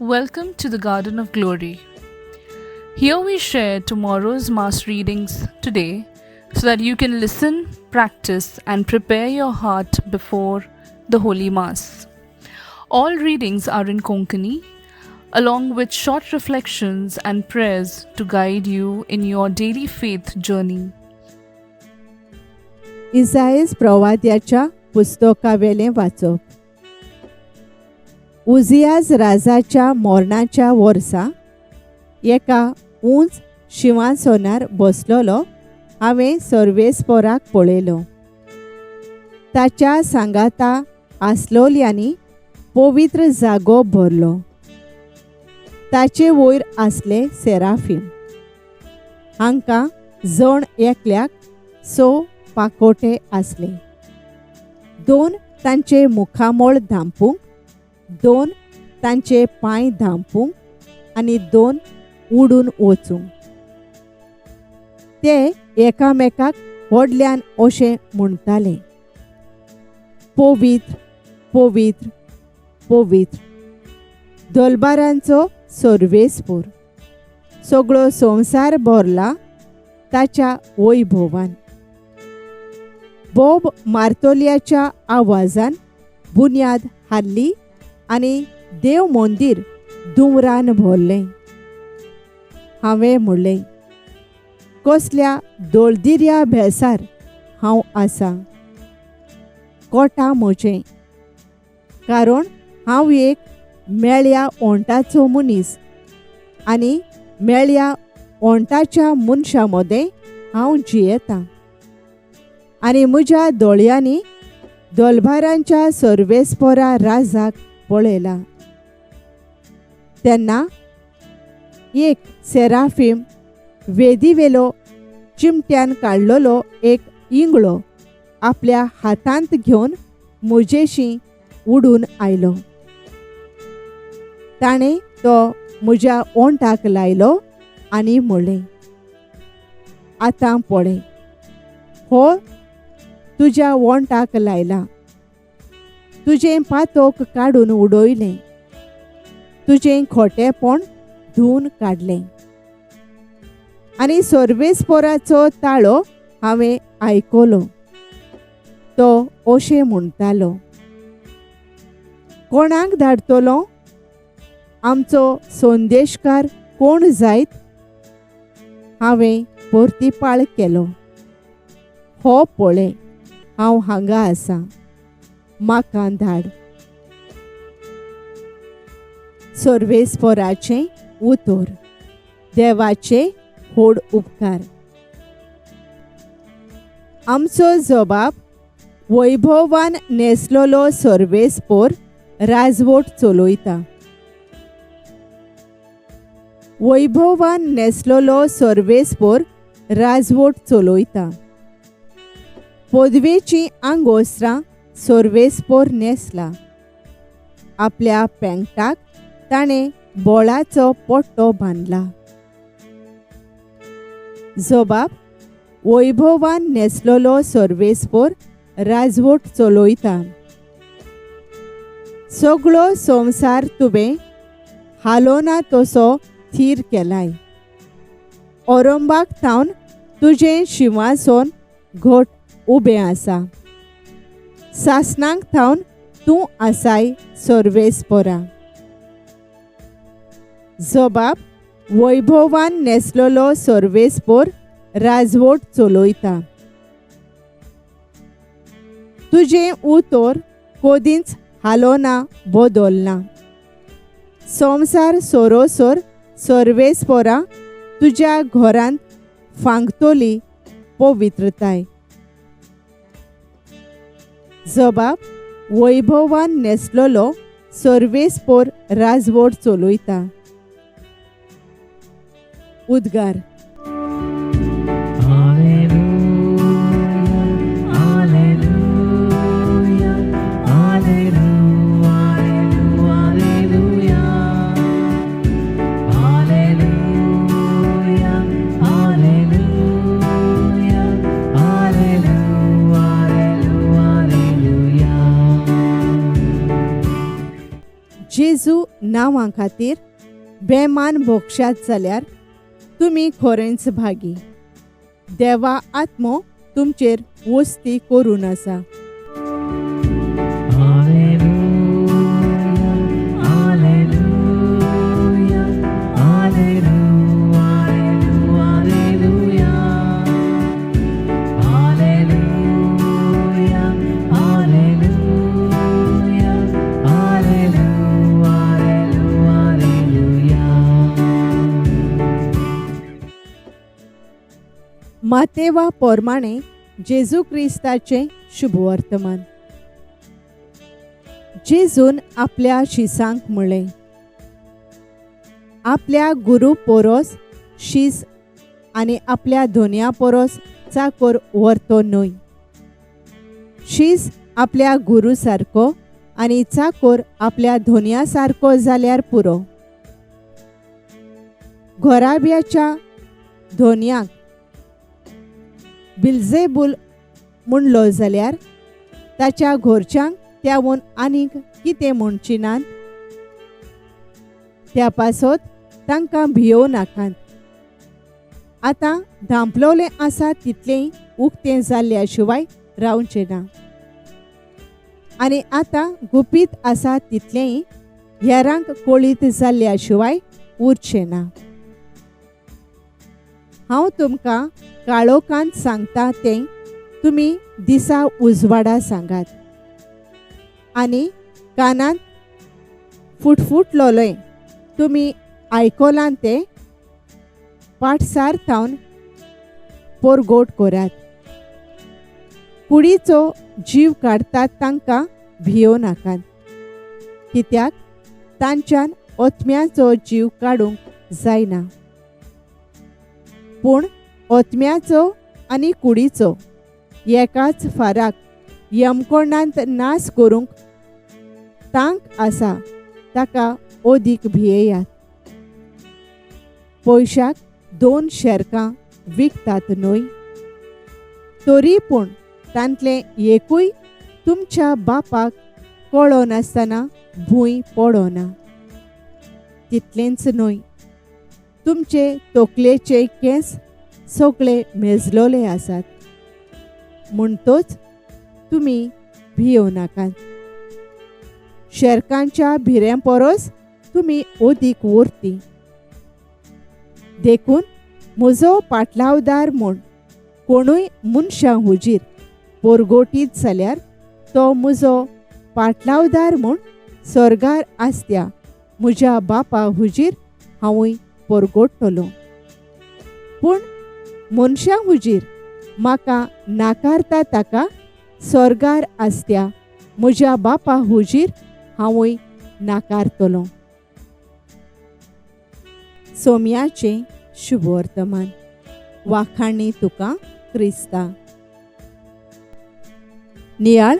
Welcome to the Garden of Glory. Here we share tomorrow's Mass readings today so that you can listen, practice, and prepare your heart before the Holy Mass. All readings are in Konkani, along with short reflections and prayers to guide you in your daily faith journey. इसायस प्रवाद्याच्या पुस्तकावेलें वाचप. उजियाज राजाच्या मोरणाच्या वर्सा एका उंच शिंवासनार बसलेलो हांवें सर्वेस्पोराक पळयलो. ताच्या सांगाता आसलोल्यांनी पवित्र जागो भरलो. ताचे वयर आसले सेराफीम. हांकां जण एकल्याक स पाकोटे आसले. दोन तांचे मुखामळ धांपूंक, दोन तांचे पांय धांपूंक आनी दोन उडून वचूंक. ते एकामेकाक व्हडल्यान अशें म्हणटाले, पवित्र, पवित्र, पवित्र दलबारांचो सर्वेस्पोर, सगळो संवसार भरला ताच्या वैभवान. बोब मारतोल्याच्या आवाजान बुन्याद हाल्ली आनी देव मंदीर दुमरान भरलें. हांवें म्हणलें, कसल्या दोळदिऱ्या भेसार हांव आसा, कोटा म्हजें, कारण हांव एक मेळ्या ओंठाचो मनीस आनी मेळ्या ओंठाच्या मनशां मदें हांव जियेतां आनी म्हज्या दोळयांनी दोलभारांच्या सर्वेस्पोरा राजाक पळयला. तेन्ना एक सेराफीम वेदीवेलो चिमट्यान काडलेलो एक इंगळो आपल्या हातांत घेवन म्हजेशी उडून आयलो. ताणें तो म्हज्या ओंठाक लायलो आनी म्हणलें, आतां पळय, हो तुज्या ओंठाक लायला, तुजें पातोक काडून उडयलें, तुजें खोटेपण धुवन काडलें. आनी सर्वेस्पोराचो ताळो हांवें आयकलो. तो अशें म्हणटालो, कोणाक धाडटलो? आमचो संदेशकार कोण जायत? हांवें परतीपाळ केलो, हो पळय, हांव हांगा आसा, म्हाका धाड. सर्वेस्पोराचें उतर. देवाचे व्हड उपकार. आमचो जबाब वैभवान न्हेसलेलो सर्वेस्पोर राजवट चलयता. वैभवान न्हेसलेलो सर्वेस्पोर राजवट चलयता. पदवेचीं आंगोस्त्रां सर्वेस्पोर न्हेसला. आपल्या पेंगटाक ताणें बोळाचो पट्टो बांदला. जबाब वैभवान न्हेसलेलो सर्वेस्पोर राजवट चलयता. सगळो संवसार तुवें हालोना तसो थीर केलाय. औरंबाक थावन तुजें शिंवासन घट उबें आसा. सासणाक थावन तूं आसाय सर्वेस्पोरा. जबाब वैभवान न्हेसलेलो सर्वेस्पोर राजवट चलयता. तुजें उतर कदींच हालोना, बदलना. संवसार सरोसर सर्वेस्पोरा तुज्या घरांत फांकतली पवित्रताय. जबाब वैभवान न्हेसलेलो सर्वेस्पोर राजवट चलयता. उद्गार. जेजू नांवा खातीर बेमान भोगशात जाल्यार तुमी खरेंच भागी. देवा आत्मो तुमचेर वस्ती करून आसा. मातेवा पोरमाणे जेजू क्रिस्ताचें शुभवर्तमान. जेजून आपल्या शिसांक म्हळें, आपल्या गुरू पोरोस शीस आनी आपल्या धोन्या पोरोस चाकोर व्हरतो न्हय. शीस आपल्या गुरू सारको आनी चाकोर आपल्या धोन्या सारको जाल्यार पुरो. घोराब्याच्या धोन्याक बिल्जेबूल म्हणलो जाल्यार ताच्या घोरच्यांक त्यावून आनीक कितें म्हणची नात. त्या पासत तांकां भियोवं नाकात. आतां धांपलोलें आसा तितलेंय उक्तें जाल्ल्या शिवाय रावचें ना आनी आतां गुपीत आसा तितलेंय हेरांक कळीत जाल्ल्या शिवाय उरचें ना. हांव तुमकां काळोखांत सांगता तें तुमी दिसा उजवाडा सांगात आनी कानांत फुटफुटलोलें तुमी आयकलां तें पाटसार थावन पोरगोट करात. कुडीचो जीव काडटात तांकां भियोवं नाकात, कित्याक तांच्यान ओतम्याचो जीव काडूंक जायना, पूण ओतम्याचो आनी कुडीचो एकाच फाराक यमकोणांत नाश करूंक तांक आसा ताका ओदीक भियेयात. पयशाक 2 शेरकां विकतात न्हय? तरी पूण तांतलें एकूय तुमच्या बापाक कळो नासतना भूंय पडना. तितलेंच न्हय, तुमचे तकलेचे केंस सगळे मेजलोले आसात. म्हणटोच तुमी भियोवं नाकात. शेरकांच्या भिऱ्यां परस तुमी ओदीक व्हरती. देखून म्हजो पाटलावदार म्हूण कोणूय मनशां हुजीर पोरगोटीत जाल्यार तो म्हजो पाटलावदार म्हूण स्वर्गार आसत्या म्हज्या बापा हुजीर हांवूय पोरगोट्टलो. पूण मनशां हुजीर म्हाका नाकारता ताका स्वर्गार आसत्या म्हज्या बापा हुजीर हांवूय नाकारतलो. सोम्याचें शुभवर्तमान. वाखाणी तुका क्रिस्ता. नियाळ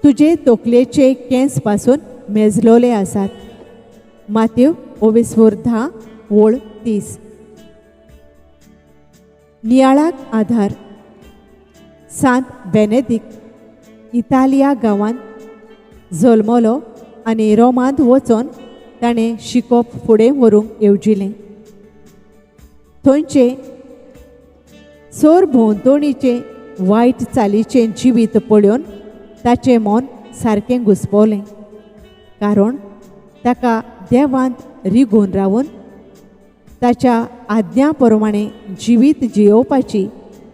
तुजे तकलेचे केंस पासून मेजलोले आसात. मातेव 10 ओळ 30. नियाळाक आधार. सांत बेनेदिक इतालिया गांवांत जल्मलो आनी रोमांत वचून ताणें शिकोप फुडें व्हरूंक येवजिलें. थंयचे सोर भोंवतणीचें वायट चालीचें जिवीत पळोवन ताचें मन सारकें घुसपवलें, कारण ताका देवांत रिगून रावन ताच्या आज्ञा प्रमाणे जिवीत जियोवपाची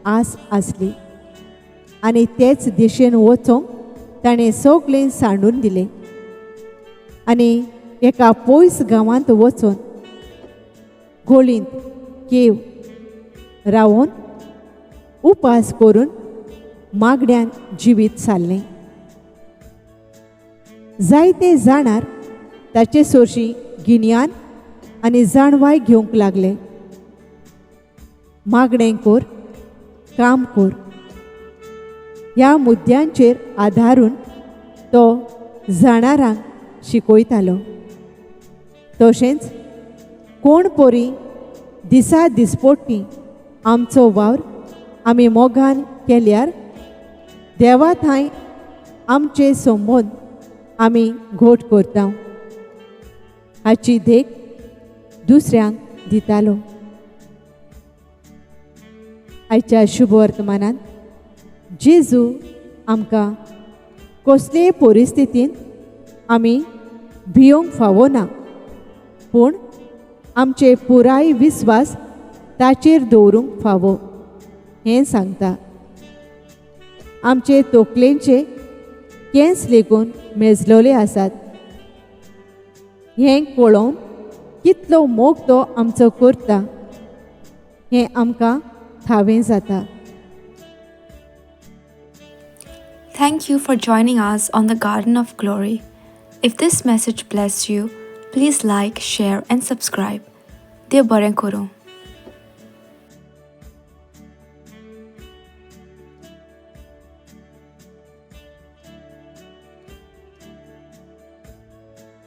आस आसली आनी तेच दिशेन वचूंक ताणें सगळें सांडून दिलें आनी एका पयस गांवांत वचून गोळींत केव रावन उपास करून मागण्यान जिवीत सारलें. जायते जाणार ताचे सोरशी गिन्यान आनी जाणवाय घेवंक लागले. मागणें कर, काम कर ह्या मुद्द्यांचेर आदारून तो जाणारांक शिकयतालो. तशेंच कोण पोरी दिसा दिसपोटी आमचो वावर आमी मोगान केल्यार देवा थांय आमचे संबंद आमी घोट करता. हाची देख दुसऱ्यांक दितालो. आयच्या शुभवर्तमानांत जेजू आमकां कसलेय परिस्थितींत आमी भियोंक फावो ना, पूण आमचे पुराय विस्वास ताचेर दवरूंक फावो हें सांगता. आमचे तोकलेंचे केंस लेगून मेजलोले आसात हें कळोवन कितलो मोग तो आमचो करता हें आमकां थावें जाता. Thank you for joining us on the Garden of Glory. If this message blessed you, please like, share, and subscribe. देव बरें करूं.